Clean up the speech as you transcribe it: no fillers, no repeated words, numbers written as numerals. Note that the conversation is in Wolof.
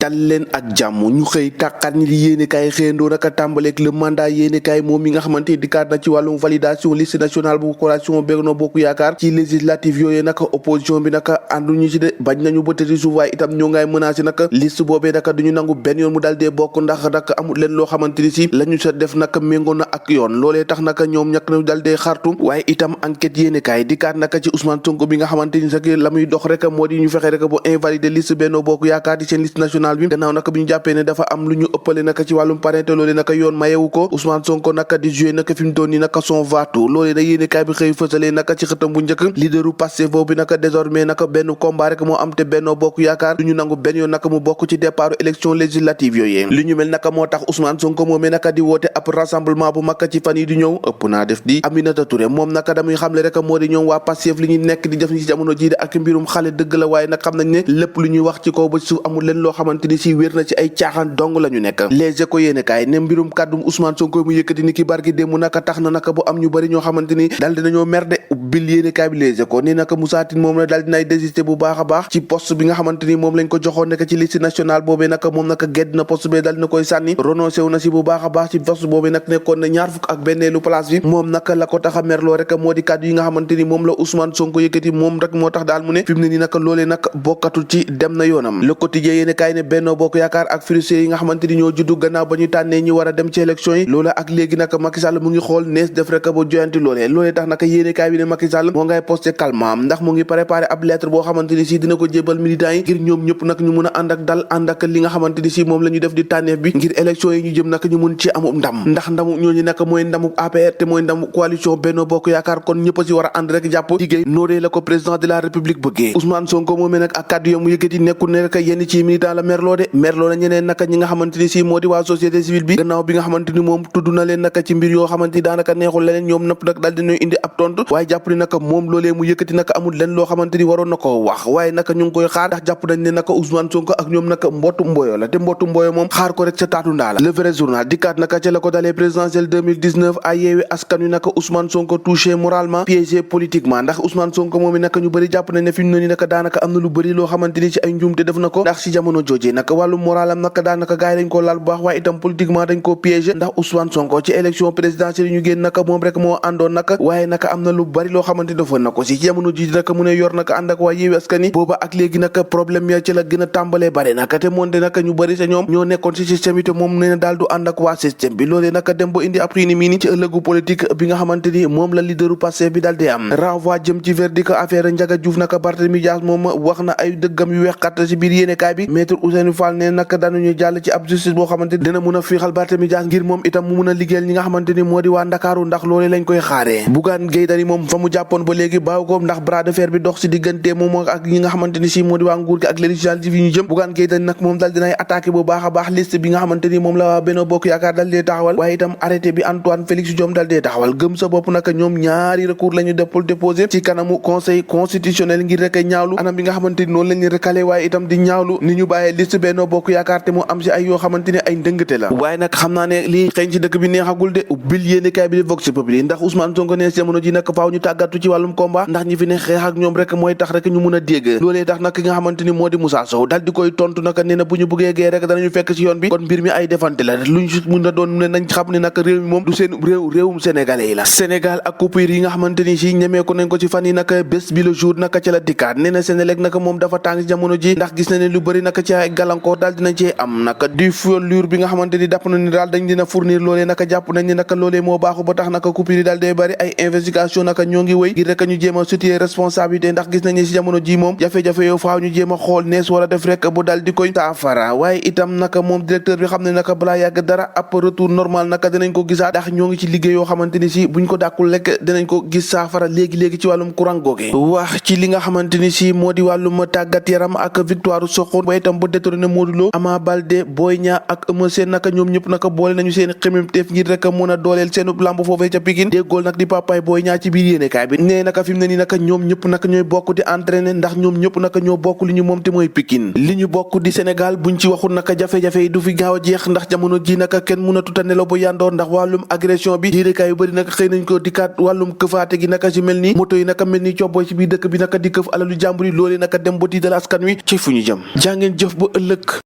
dal leen ak jàmm ñu xëy tàqaat ñi di yéenekaay xëyandoo naka tàmbaleeg le mandat yéenekaay moom mi nga xamante dikkaat na ci wàllum validation liste nationale bu coalition Benno Bokk Yaakaar ci législative yooyu naka opposition bi naka ànduñu ci de bañ nañu ba tëri suuf waaye itam ñoo ngay menacé naka liste boobee naka duñu nangu benn yoon mu daal dee bokk ndax naka amul leen loo xamante ni si la ñu sa def naka méngoo na ak yoon loolee tax naka ñoom ñàkk nañu daal dee xartu waaye itam enquête yéenekaay dikkaat naka ci Ousmane Sonko bi nga xamante ni sax la muy dox rek moo di ñu fexe rek bu invalider liste Benno Bokk Yaakaar di seen liste nationale bi gannaaw naka bi ñu jàppee ne dafa am lu ñu ëppale naka ci wàllum parrainage loolee naka yoon mayewu ko Ousmane Sonko naka di jouer naka fi mu doon ni naka son vaatu loolee da yéenekaay bi xëy fësalee naka ci xëtam bu njëkk leaderu Pastef boobu naka désormais naka benn combat rek moo am te Benno Bokk Yaakaar du ñu nangu benn yoon naka mu bokk ci départ élection législative yooyu li ñu mel naka moo tax Ousmane Sonko moomee naka di woote ab rassemblement bu mag ci fan yi di ñëw ëpp naa def di Aminata Touré moom naka damuy xamle rek moo di ñoom waa Pastef li ñu nekk di def ci jamono jii ak mbirum xale dëgg la waaye nag xam nañ ne lépp lu ñuy wax ci kaw ba suuf amul leen loo xamante ni si wér na ci ay caaxaan dong la ñu nekk Les Échos yéenekaay ne mbirum kàddum Ousmane Sonko mu yëkkati ni ki barki démb naka tax na naka bu am ñu bëri ñoo xamante ni daal dinañoo mer de ubbil yéenekaay bi Les Échos ni naka Moussa Tine moom la daal dinay désister bu baax a baax ci poste bi nga xamante ni moom lañ ko joxoon nekk ci liste nationale boobee naka moom naka gedd na poste bee daal dina koy sànni renoncé wu na si bu baax a baax ci poste boobee nag nekkoon na ñaar fukk ak benneelu place bi moom naka la ko tax a merloo rek moo di kàddu yi nga xamante ni moom la Ousmane Sonko yëkkati moom rek moo tax daal mu ne fi mu ne nii naka loolee nag bokkatul ci dem na yoonam Le Quotidien yéenekaay ne Benno Bokk Yaakaar ak frustré yi nga xamante ni ñoo juddu gannaaw ba ñu tànnee ñi war a dem ci élection yi loola ak léegi nag Macky Sall mu ngi xool nees def rek ba joyanti loolee tax naka yéenekaay bi ne Macky Sall moo ngay posté calmam ndax mu ngi préparé ab lettre boo xamante ni si dina ko jébal militants yi ngir ñoom ñëpp nag ñu mun a ànd ak dal ànd ak li nga xamante ni si moom la ñu def di tànneef bi ngir élection yi ñu jëm nag ñu mun ci amub ndam ndax ndamu ñooñu nag mooy ndamu APR te mooy ndamu coalition Benno Bokk Yaakaar kon ñëpp a si war a ànd rek jàpp liggéey nooree la ko président de la république bëggee Ousmane Sonko moomee nag ak kàddu yo mu yëkkati nekkul ne rek yenn ci militant la merloo de merloo na ñeneen naka ñi nga xamante ni si moo di waa société civile bi gannaaw bi nga xamante ni moom tudd na leen naka ci mbir yoo xamante ni daanaka neexul leneen ñoom nëpp nag daal dinañu indi ab tontu waaye jàpp ni naka moom loolee mu yëkkati naka amul leen loo xamante ni waroon na ko wax waaye naka ñu ngi koy xaar ndax jàpp nañ ne naka Ousmane Sonko ak ñoom naka mbootu mboyo la te mbootu mboyo moom xaar ko rek ca taatu ndaa la Le Vrai Journal dikkaat naka ca la ko dalee présidentielle 2019 ay yeewi askan wi naka Ousmane Sonko touché moralement piégé politiquement ndax Ousmane Sonko moom i naka ñu bëri jàpp nañ ne fi mu ne nii naka daanaka am na lu bëri loo xamante ni ci ay njuumte def na ko ndax si jamono joojee naka wàllu moralam naka daanaka gars yi dañ koo laal bu baax waaye itam politiquement dañ koo piégé ndax Ousmane Sonko ci élection présidentielle yi ñu génn naka moom rek moo àndoon naka waaye naka am na lu bëri loo xamante defoon na ko si jamono ji naka mu ne yor naka ànd ak waa yeewi askan wi booba ak léegi naka problème ya ci la gën a tàmbalee bare naka te moonte naka ñu bëri sa ñoom ñoo nekkoon si système yi te moom nee na daal du ànd ak waa système bi loolee naka dem ba indi ab xiini mii ni ci ëllëgu politique bi nga xamante ni moom la leaderu Pastef bi daal di am renvoi jëm ci verdict affaire Ndiaga Diouf naka Barthélémy Dias moom wax na ay dëggam yu weexkat ci biir yéenekaay bi maître Ousseynou Fall ne naka dañuy jàll ci ab justice boo xamante ni dina mun a fiixal Barthélémy Dias ngir moom itam mu mun a liggéeyal ñi nga xamante ni moo di waa Ndakaaru ndax loolee lañ koy xaaree Bougane Gueye Dany moom fa mu jàppoon ba léegi baaw ko ndax bras de fer bi dox ci diggante moom ak ñi nga xamante ni si moo di waa nguur gi ak législative yi ñu jëm Bougane Gueye Dany nag moom daal dinay attaqué bu baax a baax liste bi nga xamante ni moom la waa Benno Bokk Yaakaar daal dee taxawal waaye itam arrêté bi Antoine Félix Diome daal dee taxawal gëm sa bopp naka ñoom ñaari recours la ñu déposé ci kanamu conseil constitutionnel ngir rek ñaawlu anam bi nga xamante ni noonu la ñu recalé waaye itam di ñaawlu ni ñu bàyyee liste Benno Bokk Yaakaar te mu am si ay yoo xamante ni ay ndëngate la waaye nag xam naa ne lii xeeñ ci dëkk bi neexagul de ubbil yéenekaay bi di Vox Populi ndax Ousmane Sonko ne jamono ji nag faaw ñu tàggatu ci wàllum combat ndax ñi fi ne xeex ak ñoom rek mooy tax rek ñu mun a dégg loolee tax nag ki nga xamante ni moo di Moussa Sow daal di koy tontu naka nee na bu ñu bëggee gee rek danañu fekk ci yoon bi kon mbir mi ay defante la luñ mun a doon ne nañ xam ne nag réew mi moom du seen réewum sénégalais yi la Sénégal ak coupure yi nga xamante ni si ñemee ko nañ ko ci fan yi naka bés bi le jour naka ca la dikkaat nee na Sénélec naka moom dafa tàng ci jamono ji ndax gis na ne lu bëri naka ci ay gàllankoor daal dinañ cee am naka du fourniture bi nga xamante ni dàpp na ni daal dañ dina fournir loolee naka jàpp nañ ni naka loolee moo baaxu ba tax naka coupure yi daal day bëri ay investigation naka ñoo ngi wéy ngir rek ñu jéem a situer responsabilité ndax gis nañ ni si jamono ji moom jafe-jafe yow faaw ñu jéem a xool nees war a def rek bu daal di koy saafara waaye itam naka moom directeur bi xam ne naka balaa yàgg dara ab retour normal naka dinañ ko gisaat ndax ñoo ngi ci liggéey yoo xamante ni si buñ ko dàkkul rek dinañ ko gis saafara léegi-léegi ci wàllum courant googe wax ci li nga xamante ni si moo di wàllum tàggat yaram ak victoire Sokh ba itam ba détrôné Modou Lo Ama Baldé Boy Niang ak Eumeu Sène naka ñoom ñëpp naka boole nañu seen xememteef ngir rek mën a dooleel seenu lamb foofee ca Pikine déggool nag di papaay Boy Niang ci biir yéenekaay bi nee naka fi mu ne nii naka ñoom ñëpp naka ñooy bokk di entraîner ndax ñoom ñëpp naka ñoo bokk li ñu moom te mooy Pikine li ñu bokk di Sénégal buñ ci waxul naka jafe-jafe yi du fi gaaw a jeex ndax jamono ji naka kenn mën a tuta nelaw ba yandoor ndax wàllum agression bi yéenekaay yu bëri naka xëy nañ ko dikkaat wàllum këfaate gi naka ci mel ni moto yi naka mel ni cobbooy ci biir dëkk bi naka di këf alalu jàmbur yi loolee naka dem ba tiital askan wi ci fu ñu jëm jàngeen jëf ba ëllëg